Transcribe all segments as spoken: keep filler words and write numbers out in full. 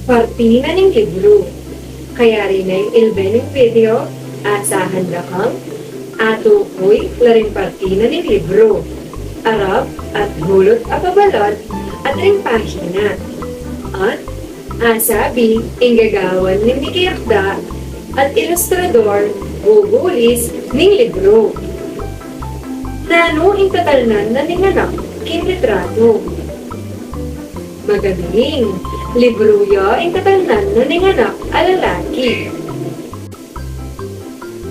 Parti na ning libru. Kayari na ing ilbe ning video, asahan da kang atukuy la ring parti na ning libru, arap at gulut a pabalat at ring pahina. At asabi ing gagawan ning mikiakda at ilustrador, gugulis ning libru. Nanu ing tatalnan na ning anak king litratu? Magaling! Libru ya ing tatalnan na ning anak a lalaki.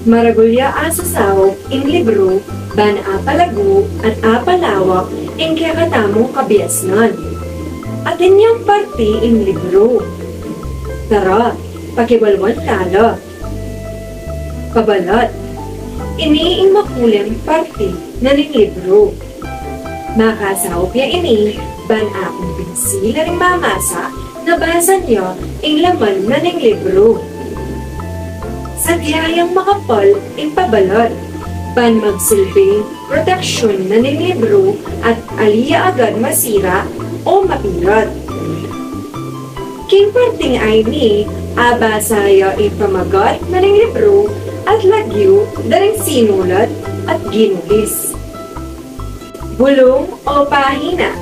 Maragul ya asasaup ing libru ban apalagu at apalawak ing kekatamung kabiasnan. Atin yang parti ing libru. Tara, pakibaluan tala. Pabalat. Ini ing makuleng parti na ning libru. Makasaup ya ini ban akumbinsi la ring mamasa na basa na ing laman na ning libru. Sadya yang makapal ing pabalat ban magsilbing proteksyun na ning libru at ali ya agad masira o mapilat. King parting ayni, abasa ya ing pamagat na ning libru at lagyu da ring sinulat at ginulis. Bulung o pahina.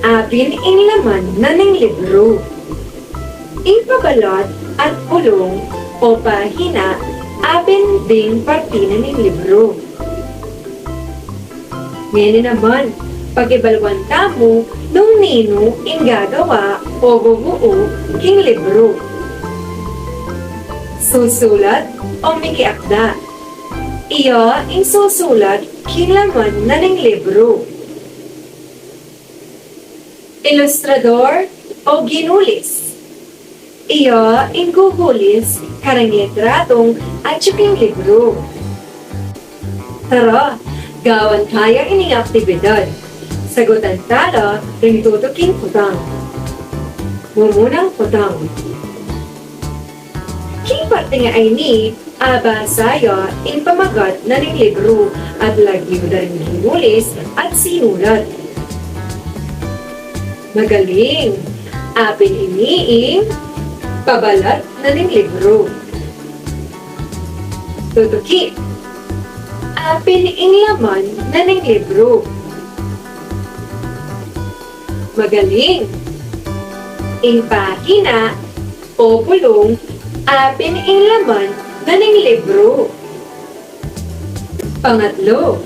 Apin ing laman na ning libru. Ing pabalat at bulung o pahina apin ding parti na ning libru. Ngeni naman, pakibaluan tamu nung ninu ing gagawa o bubuu king libru. Susulat o mikiakda. Iya ing susulat king laman na ning libru. Ilustrador o ginulis. Iya ing gugulis kareng litratung atyu king libru. Tara, gawan taya ining aktibidad. Sagutan tala ring tutuking kutang. Mumunang kutang. King parting ayni, abasa ya ing pamagat na ning libru at lagyu da ring ginulis at sinulat. Magaling! Apin ini ing pabalat na ning libru. Tutuki. Apin ing laman na ning libru. Magaling! Ing pahina o bulung, apin ing laman na ning libru. Pangatlu.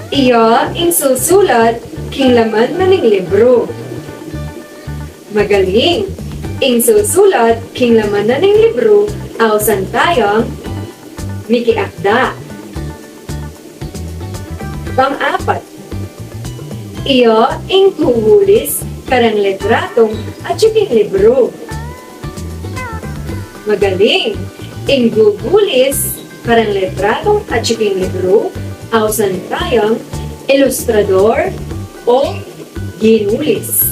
Iya ing susulat king laman na ning libru. Magaling! Ing susulat king laman na ning libru, ausan tayang mikiakda. Pang-apat. Iya ing gugulis kareng litratung atyu king libru. Magaling! Ing gugulis kareng litratung atyu king libru, ausan tayang ilustrador o ginulis.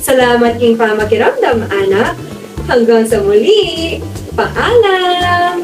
Salamat king pamakiramdam, anak. Hanggang sa muli. Paalam!